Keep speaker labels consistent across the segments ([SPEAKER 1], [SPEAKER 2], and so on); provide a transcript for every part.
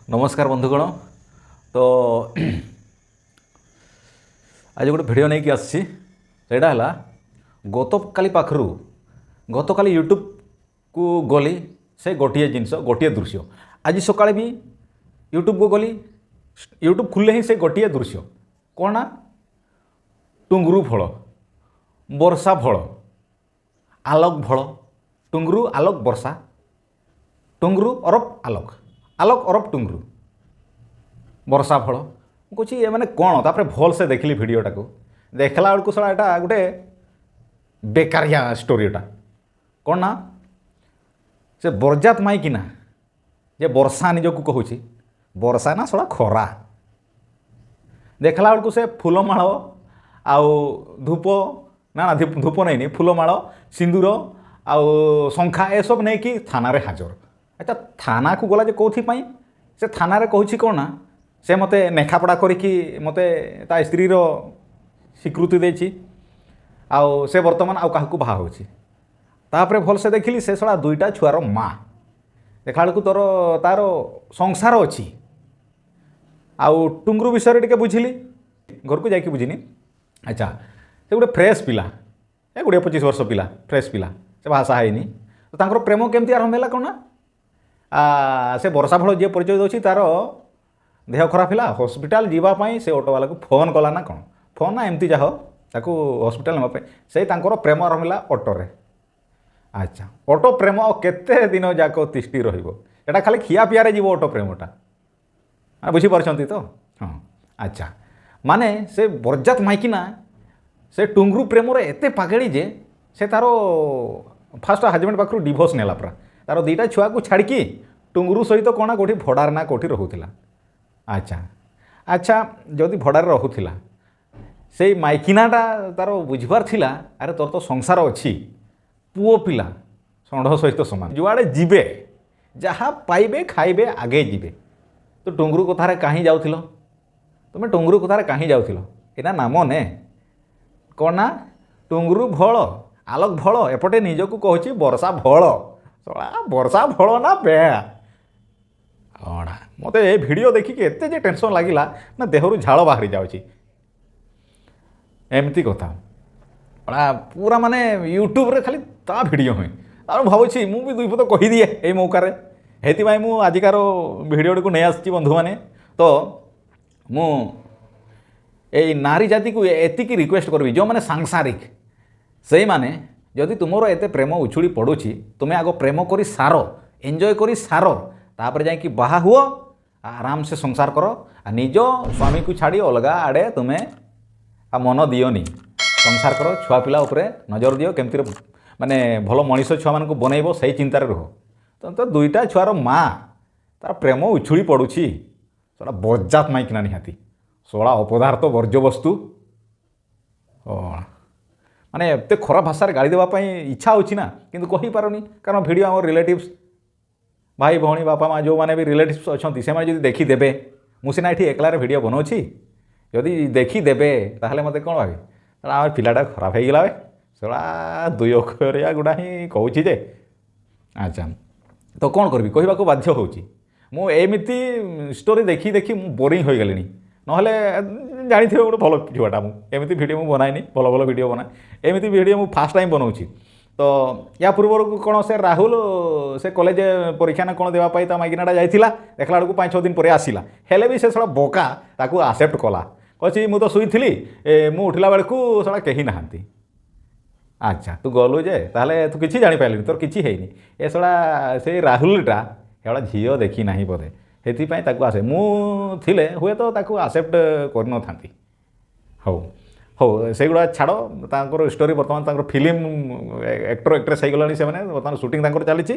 [SPEAKER 1] ନମସ୍କାର ବନ୍ଧୁଗଣ। ତ ଆଜି ଗୋଟେ ଭିଡ଼ିଓ ନେଇକି ଆସିଛି। ସେଇଟା ହେଲା ଗତକାଲି ପାଖରୁ, ଗତକାଲି ୟୁଟ୍ୟୁବକୁ ଗଲି, ସେ ଗୋଟିଏ ଜିନିଷ, ଗୋଟିଏ ଦୃଶ୍ୟ। ଆଜି ସକାଳେ ବି ୟୁଟ୍ୟୁବକୁ ଗଲି, ୟୁଟ୍ୟୁବ ଖୋଲିଲେ ହିଁ ସେ ଗୋଟିଏ ଦୃଶ୍ୟ। କ'ଣ ନା ଟୁଙ୍ଗୁରୁ ଫଳ, ବର୍ଷା ଫଳ, ଆଲୋକ ଫଳ, ଟୁଙ୍ଗୁରୁ ଆଲୋକ ବର୍ଷା, ଟୁଙ୍ଗୁରୁ ଅରଫ ଆଲୋକ, ଆଲୋକ ଅରଫ ଟୁଙ୍ଗୁରୁ, ବର୍ଷା ଫଳ। ମୁଁ କହୁଛି ଏମାନେ କ'ଣ? ତାପରେ ଭଲସେ ଦେଖିଲି ଭିଡ଼ିଓଟାକୁ। ଦେଖିଲା ବେଳକୁ ଶଳା ଏଇଟା ଗୋଟେ ବେକାରିଆ ଷ୍ଟୋରିଟା। କ'ଣ ନା ସେ ବରଜାତ ମାଇକିନା ଯେ ବର୍ଷା ନିଜକୁ କହୁଛି, ବର୍ଷା ନା ଶଳା ଖରା। ଦେଖିଲା ବେଳକୁ ସେ ଫୁଲମାଳ ଆଉ ଧୂପ, ନା ନା, ଧୂପ ନେଇନି, ଫୁଲମାଳ, ସିନ୍ଦୁର ଆଉ ଶଙ୍ଖା ଏସବୁ ନେଇକି ଥାନାରେ ହାଜର। ଆଚ୍ଛା, ଥାନାକୁ ଗଲା ଯେ କେଉଁଥିପାଇଁ? ସେ ଥାନାରେ କହୁଛି କ'ଣ ନା ସେ ମୋତେ ଲେଖାପଢ଼ା କରିକି ମୋତେ ତା ସ୍ତ୍ରୀର ସ୍ୱୀକୃତି ଦେଇଛି ଆଉ ସେ ବର୍ତ୍ତମାନ ଆଉ କାହାକୁ ବାହା ହେଉଛି। ତାପରେ ଭଲସେ ଦେଖିଲି, ସେ ଶଳା ଦୁଇଟା ଛୁଆର ମା। ଦେଖିଲା ବେଳକୁ ତୋର ତାର ସଂସାର ଅଛି। ଆଉ ଟୁଙ୍ଗୁରୁ ବିଷୟରେ ଟିକେ ବୁଝିଲି, ଘରକୁ ଯାଇକି ବୁଝିନି। ଆଚ୍ଛା, ସେ ଗୋଟେ ଫ୍ରେଶ୍ ପିଲା, ଏ 20-25 ବର୍ଷ ପିଲା, ଫ୍ରେଶ୍ ପିଲା, ସେ ବାହା ସାହା ହେଇନି। ତ ତାଙ୍କର ପ୍ରେମ କେମିତି ଆରମ୍ଭ ହେଲା? କ'ଣ ନା ସେ ବର୍ଷା ଫଳ ଯିଏ ପରିଚୟ ଦେଉଛି, ତାର ଦେହ ଖରାପ ହେଲା, ହସ୍ପିଟାଲ ଯିବା ପାଇଁ ସେ ଅଟୋବାଲାକୁ ଫୋନ୍ କଲା ନା କ'ଣ, ଫୋନ୍ ନା ଏମିତି ଯାହ ତାକୁ ହସ୍ପିଟାଲ ନେବା ପାଇଁ। ସେଇ ତାଙ୍କର ପ୍ରେମ ଆରମ୍ଭ ହେଲା ଅଟୋରେ। ଆଚ୍ଛା, ଅଟୋ ପ୍ରେମ ଆଉ କେତେ ଦିନ ଯାକ ତିଷ୍ଠି ରହିବ? ଏଇଟା ଖାଲି ଖିଆ ପିଆରେ ଯିବ ଅଟୋ ପ୍ରେମଟା, ବୁଝିପାରୁଛନ୍ତି ତ? ହଁ। ଆଚ୍ଛା, ମାନେ ସେ ବରଜାତ ମାଇକିନା ସେ ଟୁଙ୍ଗୁରୁ ପ୍ରେମରେ ଏତେ ପାଗେଳି ଯେ ସେ ତାର ଫାଷ୍ଟ ହଜବେଣ୍ଡ ପାଖରୁ ଡିଭୋର୍ସ ନେଲା ପୁରା, ତାର ଦୁଇଟା ଛୁଆକୁ ଛାଡ଼ିକି ଟୁଙ୍ଗୁରୁ ସହିତ କ'ଣ କେଉଁଠି ଭଡ଼ାରେ ନା କେଉଁଠି ରହୁଥିଲା। ଆଚ୍ଛା, ଯଦି ଭଡ଼ାରେ ରହୁଥିଲା, ସେଇ ମାଇକିନାଟା ତାର ବୁଝିବାର ଥିଲା, ଆରେ ତୋର ତ ସଂସାର ଅଛି। ପୁଅ ପିଲା ଷଣ୍ଢ ସହିତ ସମାନ, ଯୁଆଡ଼େ ଯିବେ ଯାହା ପାଇବେ ଖାଇବେ, ଆଗେ ଯିବେ। ତ ଟୁଙ୍ଗୁରୁ କଥାରେ କାହିଁ ଯାଉଥିଲ ତୁମେ? ଟୁଙ୍ଗୁରୁ କଥାରେ କାହିଁ ଯାଉଥିଲ? ଏଇଟା ନାମ ନେ କ'ଣ ନା ଟୁଙ୍ଗୁରୁ ଭଳ, ଆଲୋକ ଭଳ, ଏପଟେ ନିଜକୁ କହୁଛି ବର୍ଷା ଭଳ। ଶଳା ବର୍ଷା ଭଳ ନା ବେଆ ଅଣା। ମୋତେ ଏ ଭିଡ଼ିଓ ଦେଖିକି ଏତେ ଯେ ଟେନସନ୍ ଲାଗିଲା ନା, ଦେହରୁ ଝାଳ ବାହାରି ଯାଉଛି। ଏମିତି କଥା ପୁରା ପୁରା ମାନେ ୟୁଟ୍ୟୁବରେ ଖାଲି ତା ଭିଡ଼ିଓ ହିଁ। ଆଉ ଭାବୁଛି ମୁଁ ବି ଦୁଇ ପଦ କହିଦିଏ ଏଇ ମୌକାରେ, ସେଥିପାଇଁ ମୁଁ ଆଜିକାର ଭିଡ଼ିଓଟିକୁ ନେଇ ଆସିଛି। ବନ୍ଧୁମାନେ, ତ ମୁଁ ଏଇ ନାରୀ ଜାତିକୁ ଏତିକି ରିକ୍ୱେଷ୍ଟ କରିବି, ଯେଉଁମାନେ ସାଂସାରିକ, ସେଇମାନେ ଯଦି ତୁମର ଏତେ ପ୍ରେମ ଉଛୁଳି ପଡ଼ୁଛି, ତୁମେ ଆଗ ପ୍ରେମ କରି ସାର, ଏନ୍ଜୟ କରି ସାର, ତାପରେ ଯାଇକି ବାହା ହୁଅ, ଆରାମସେ ସଂସାର କର। ଆଉ ନିଜ ସ୍ୱାମୀକୁ ଛାଡ଼ି ଅଲଗା ଆଡ଼େ ତୁମେ ଆଉ ମନ ଦିଅନି। ସଂସାର କର, ଛୁଆ ପିଲା ଉପରେ ନଜର ଦିଅ, କେମିତି ମାନେ ଭଲ ମଣିଷ ଛୁଆମାନଙ୍କୁ ବନେଇବ ସେଇ ଚିନ୍ତାରେ ରୁହ। ତ ଦୁଇଟା ଛୁଆର ମା, ତାର ପ୍ରେମ ଉଛୁଳି ପଡ଼ୁଛି, ସେଟା ବରଜାତ ମାଇକିନା ନିହାତି, ଶଳା ଅପଦାର୍ଥ ବର୍ଜ୍ୟବସ୍ତୁ। ମାନେ ଏତେ ଖରାପ ଭାଷାରେ ଗାଳି ଦେବା ପାଇଁ ଇଚ୍ଛା ହେଉଛି ନା, କିନ୍ତୁ କହିପାରୁନି, କାରଣ ଭିଡ଼ିଓ ଆମ ରିଲେଟିଭ୍ସ, ଭାଇ ଭଉଣୀ, ବାପା ମା, ଯେଉଁମାନେ ବି ରିଲେଟିଭ୍ସ ଅଛନ୍ତି, ସେମାନେ ଯଦି ଦେଖିଦେବେ, ମୁଁ ସିନା ଏଠି ଏକଲାରେ ଭିଡ଼ିଓ ବନାଉଛି, ଯଦି ଦେଖିଦେବେ ତାହେଲେ ମୋତେ କ'ଣ ଭାବିବେ? ଆମ ପିଲାଟା ଖରାପ ହେଇଗଲା ବେ, ଶଳା ଦୁଇ ଅକ୍ଷରିଆ ଗୁଡ଼ା ହିଁ କହୁଛି ଯେ। ଆଚ୍ଛା, ତ କ'ଣ କରିବି, କହିବାକୁ ବାଧ୍ୟ ହେଉଛି ମୁଁ। ଏମିତି ଷ୍ଟୋରି ଦେଖି ଦେଖି ମୁଁ ବୋରିଂ ହୋଇଗଲିଣି। ନହେଲେ ଜାଣିଥିବେ ଗୋଟେ ଭଲ ଝିଅଟା ମୁଁ, ଏମିତି ଭିଡ଼ିଓ ମୁଁ ବନାଏନି, ଭଲ ଭଲ ଭିଡ଼ିଓ ବନାଏ। ଏମିତି ଭିଡ଼ିଓ ମୁଁ ଫାଷ୍ଟ ଟାଇମ୍ ବନାଉଛି। ତ ୟା ପୂର୍ବରୁ କ'ଣ ସେ ରାହୁଲ ସେ କଲେଜ ପରୀକ୍ଷା ନା କ'ଣ ଦେବା ପାଇଁ ତା ମାଇକିନାଟା ଯାଇଥିଲା, ଦେଖିଲା ବେଳକୁ 5-6 ଦିନ ପରେ ଆସିଲା। ହେଲେ ବି ସେ ଶଳା ବୋକା ତାକୁ ଆକ୍ସେପ୍ଟ କଲା। କହୁଛି ମୁଁ ତ ଶୋଇଥିଲି, ମୁଁ ଉଠିଲା ବେଳକୁ ଶଳା କେହି ନାହାନ୍ତି। ଆଚ୍ଛା, ତୁ ଗଲୁ ଯେ, ତାହେଲେ ତୁ କିଛି ଜାଣିପାରିଲୁନି, ତୋର କିଛି ହେଇନି। ଏ ଶଳା ସେଇ ରାହୁଲଟା କେବଳ ଝିଅ ଦେଖି ନାହିଁ ବୋଧେ, ସେଥିପାଇଁ ତାକୁ ଆସେ। ମୁଁ ଥିଲେ ହୁଏତ ତାକୁ ଆକ୍ସେପ୍ଟ କରିନଥାନ୍ତି। ହଉ ହଉ, ସେଇଗୁଡ଼ା ଛାଡ଼। ତାଙ୍କର ଷ୍ଟୋରି ବର୍ତ୍ତମାନ ତାଙ୍କର ଫିଲ୍ମ ଆକ୍ଟର ଆକ୍ଟ୍ରେସ୍ ହେଇଗଲାଣି ସେମାନେ, ବର୍ତ୍ତମାନ ସୁଟିଂ ତାଙ୍କର ଚାଲିଛି।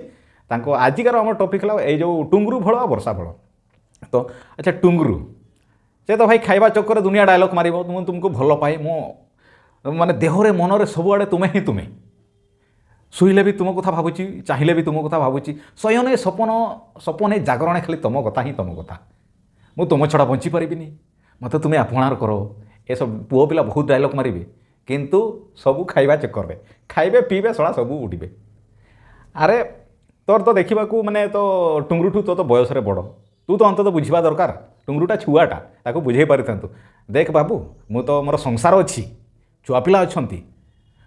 [SPEAKER 1] ତାଙ୍କ ଆଜିକାର ଆମର ଟପିକ୍ ହେଲା ଏଇ ଯେଉଁ ଟୁଙ୍ଗୁରୁ ଫଳ ଆଉ ବର୍ଷା ଫଳ। ତ ଆଚ୍ଛା, ଟୁଙ୍ଗୁରୁ ସେ ତ ଭାଇ ଖାଇବା ଚକ୍କରରେ ଦୁନିଆ ଡାଇଲଗ୍ ମାରିବ, ମୁଁ ତୁମକୁ ଭଲ ପାଏ, ମୁଁ ମାନେ ଦେହରେ ମନରେ ସବୁଆଡ଼େ ତୁମେ ହିଁ ତୁମେ, ଶୋଇଲେ ବି ତୁମ କଥା ଭାବୁଛି, ଚାହିଁଲେ ବି ତୁମ କଥା ଭାବୁଛି, ଶୟନେ ସପନ ସପନେ ଜାଗରଣେ ଖାଲି ତୁମ କଥା ହିଁ ତୁମ କଥା, ମୁଁ ତୁମ ଛଡ଼ା ବଞ୍ଚିପାରିବିନି, ମୋତେ ତୁମେ ଆପଣାର କର। ଏସବୁ ପୁଅ ପିଲା ବହୁତ ଡାଇଲଗ୍ ମାରିବେ, କିନ୍ତୁ ସବୁ ଖାଇବା ଚକ୍କରରେ ଖାଇବେ ପିଇବେ, ଶଳା ସବୁ ଉଡ଼ିବେ। ଆରେ ତୋର ତ ଦେଖିବାକୁ ମାନେ ତ ଟୁଙ୍ଗୁରୁଠୁ ତୋ ତ ବୟସରେ ବଡ଼, ତୁ ତୁ ତ ଅନ୍ତତଃ ବୁଝିବା ଦରକାର। ଟୁଙ୍ଗୁରୁଟା ଛୁଆଟା, ତାକୁ ବୁଝେଇ ପାରିଥାନ୍ତୁ। ଦେଖ ବାବୁ, ମୁଁ ତ ମୋର ସଂସାର ଅଛି, ଛୁଆ ପିଲା ଅଛନ୍ତି,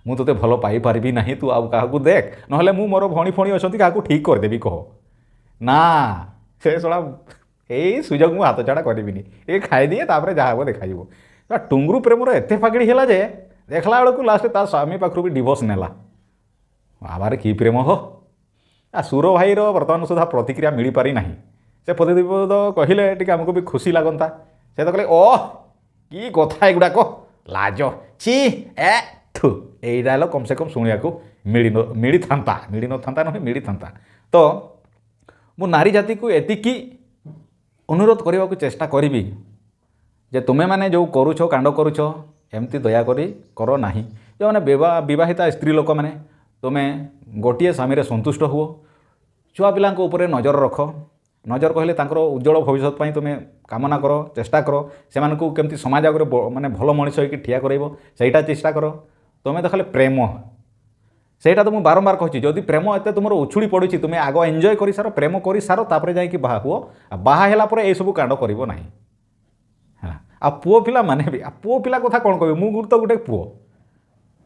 [SPEAKER 1] ମୁଁ ତୋତେ ଭଲ ପାଇପାରିବି ନାହିଁ, ତୁ ଆଉ କାହାକୁ ଦେଖ, ନହେଲେ ମୁଁ ମୋର ଭଉଣୀ ଫଣୀ ଅଛନ୍ତି, କାହାକୁ ଠିକ୍ କରିଦେବି କହ। ନା, ସେ ଶଳା ଏଇ ସୁଯୋଗ ମୁଁ ହାତ ଛଡ଼ା କରିବିନି, ଏ ଖାଇଦିଏ, ତାପରେ ଯାହା ହେବ ଦେଖାଯିବ। ଟୁଙ୍ଗୁରୁ ପ୍ରେମର ଏତେ ପାଗଳି ହେଲା ଯେ ଦେଖିଲା ବେଳକୁ ଲାଷ୍ଟ ତା ସ୍ୱାମୀ ପାଖରୁ ବି ଡିଭୋର୍ସ ନେଲା। ବାବାରେ, କି ପ୍ରେମ ହୋ! ଆ ସୁର ଭାଇର ବର୍ତ୍ତମାନ ସୁଦ୍ଧା ପ୍ରତିକ୍ରିୟା ମିଳିପାରି ନାହିଁ। ସେ ପ୍ରତିପଦ କହିଲେ ଟିକେ ଆମକୁ ବି ଖୁସି ଲାଗନ୍ତା। ସେ ତ କହିଲେ, ଓ କି କଥା ଏଗୁଡ଼ାକ, ଲାଜ, ଛି, ଏ ଥୁ। ଏଇ ଡାଇଲଗ୍ କମ୍ ସେ କମ୍ ଶୁଣିବାକୁ ମିଳିଥାନ୍ତା, ମିଳିନଥାନ୍ତା ନୁହେଁ, ମିଳିଥାନ୍ତା। ତ ମୁଁ ନାରୀ ଜାତିକୁ ଏତିକି ଅନୁରୋଧ କରିବାକୁ ଚେଷ୍ଟା କରିବି ଯେ ତୁମେମାନେ ଯେଉଁ କରୁଛ, କାଣ୍ଡ କରୁଛ, ଏମିତି ଦୟାକରି କର ନାହିଁ। ଯେଉଁମାନେ ବିବାହିତା ସ୍ତ୍ରୀ ଲୋକମାନେ, ତୁମେ ଗୋଟିଏ ସ୍ୱାମୀରେ ସନ୍ତୁଷ୍ଟ ହୁଅ, ଛୁଆ ପିଲାଙ୍କ ଉପରେ ନଜର ରଖ। ନଜର କହିଲେ ତାଙ୍କର ଉଜ୍ଜଳ ଭବିଷ୍ୟତ ପାଇଁ ତୁମେ କାମନା କର, ଚେଷ୍ଟା କର। ସେମାନଙ୍କୁ କେମିତି ସମାଜ ଆଗରେ ମାନେ ଭଲ ମଣିଷ ହେଇକି ଠିଆ କରାଇବ, ସେଇଟା ଚେଷ୍ଟା କର। ତୁମେ ତ ଖାଲି ପ୍ରେମ, ସେଇଟା ତ ମୁଁ ବାରମ୍ବାର କହୁଛି। ଯଦି ପ୍ରେମ ଏତେ ତୁମର ଉଛୁଳି ପଡ଼ୁଛି, ତୁମେ ଆଗ ଏନ୍ଜୟ କରିସାର, ପ୍ରେମ କରିସାର, ତାପରେ ଯାଇକି ବାହା ହୁଅ। ଆଉ ବାହା ହେଲା ପରେ ଏଇସବୁ କାଣ୍ଡ କରିବ ନାହିଁ, ହେଲା। ଆଉ ପୁଅ ପିଲାମାନେ ବି, ଆଉ ପୁଅ ପିଲା କଥା କ'ଣ କହିବି, ମୁଁ ତ ଗୋଟେ ପୁଅ,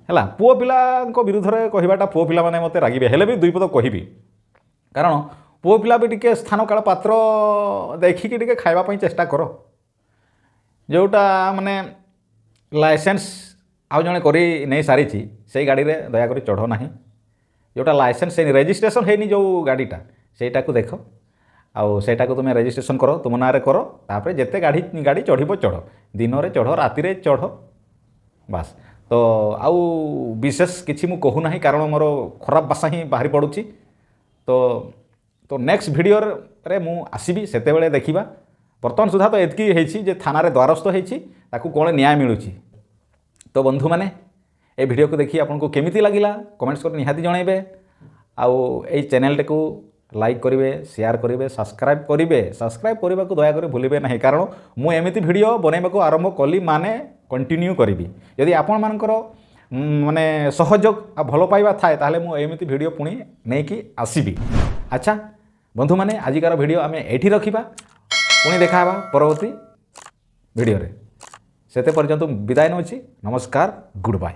[SPEAKER 1] ହେଲା। ପୁଅ ପିଲାଙ୍କ ବିରୁଦ୍ଧରେ କହିବାଟା, ପୁଅ ପିଲାମାନେ ମୋତେ ରାଗିବେ, ହେଲେ ବି ଦୁଇ ପଦ କହିବି। କାରଣ ପୁଅ ପିଲା ବି ଟିକେ ସ୍ଥାନ କାଳ ପାତ୍ର ଦେଖିକି ଟିକେ ଖାଇବା ପାଇଁ ଚେଷ୍ଟା କର। ଯେଉଁଟା ମାନେ ଲାଇସେନ୍ସ ଆଉ ଜଣେ କରି ନେଇ ସାରିଛି, ସେଇ ଗାଡ଼ିରେ ଦୟାକରି ଚଢ଼ ନାହିଁ। ଯେଉଁଟା ଲାଇସେନ୍ସ ହେଇନି, ରେଜିଷ୍ଟ୍ରେସନ୍ ହେଇନି ଯେଉଁ ଗାଡ଼ିଟା, ସେଇଟାକୁ ଦେଖ ଆଉ ସେଇଟାକୁ ତୁମେ ରେଜିଷ୍ଟ୍ରେସନ୍ କର, ତୁମ ନାଁରେ କର। ତାପରେ ଯେତେ ଗାଡ଼ି ଚଢ଼ିବ ଚଢ଼, ଦିନରେ ଚଢ଼, ରାତିରେ ଚଢ଼, ବାସ୍। ତ ଆଉ ବିଶେଷ କିଛି ମୁଁ କହୁନାହିଁ, କାରଣ ମୋର ଖରାପ ଭାଷା ହିଁ ବାହାରି ପଡ଼ୁଛି। ତ ନେକ୍ସଟ ଭିଡ଼ିଓରେ ମୁଁ ଆସିବି, ସେତେବେଳେ ଦେଖିବା। ବର୍ତ୍ତମାନ ସୁଦ୍ଧା ତ ଏତିକି ହେଇଛି ଯେ ଥାନାରେ ଦ୍ୱାରସ୍ଥ ହେଇଛି, ତାକୁ କ'ଣ ନ୍ୟାୟ ମିଳୁଛି। ତ ବନ୍ଧୁମାନେ, ଏ ଭିଡ଼ିଓକୁ ଦେଖି ଆପଣଙ୍କୁ କେମିତି ଲାଗିଲା କମେଣ୍ଟସ୍ କରି ନିହାତି ଜଣାଇବେ। ଆଉ ଏଇ ଚ୍ୟାନେଲଟିକୁ ଲାଇକ୍ କରିବେ, ସେୟାର କରିବେ, ସବସ୍କ୍ରାଇବ୍ କରିବେ। ସବସ୍କ୍ରାଇବ୍ କରିବାକୁ ଦୟାକରି ଭୁଲିବେ ନାହିଁ, କାରଣ ମୁଁ ଏମିତି ଭିଡ଼ିଓ ବନାଇବାକୁ ଆରମ୍ଭ କଲି ମାନେ କଣ୍ଟିନ୍ୟୁ କରିବି। ଯଦି ଆପଣମାନଙ୍କର ମାନେ ସହଯୋଗ ଆଉ ଭଲ ପାଇବା ଥାଏ, ତାହେଲେ ମୁଁ ଏମିତି ଭିଡ଼ିଓ ପୁଣି ନେଇକି ଆସିବି। ଆଚ୍ଛା ବନ୍ଧୁମାନେ, ଆଜିକାର ଭିଡ଼ିଓ ଆମେ ଏଇଠି ରଖିବା। ପୁଣି ଦେଖା ହେବା ପରବର୍ତ୍ତୀ ଭିଡ଼ିଓରେ। ସେତେ ପର୍ଯ୍ୟନ୍ତ ବିଦାୟ ନେଉଛି। ନମସ୍କାର, ଗୁଡ଼୍ ବାଏ।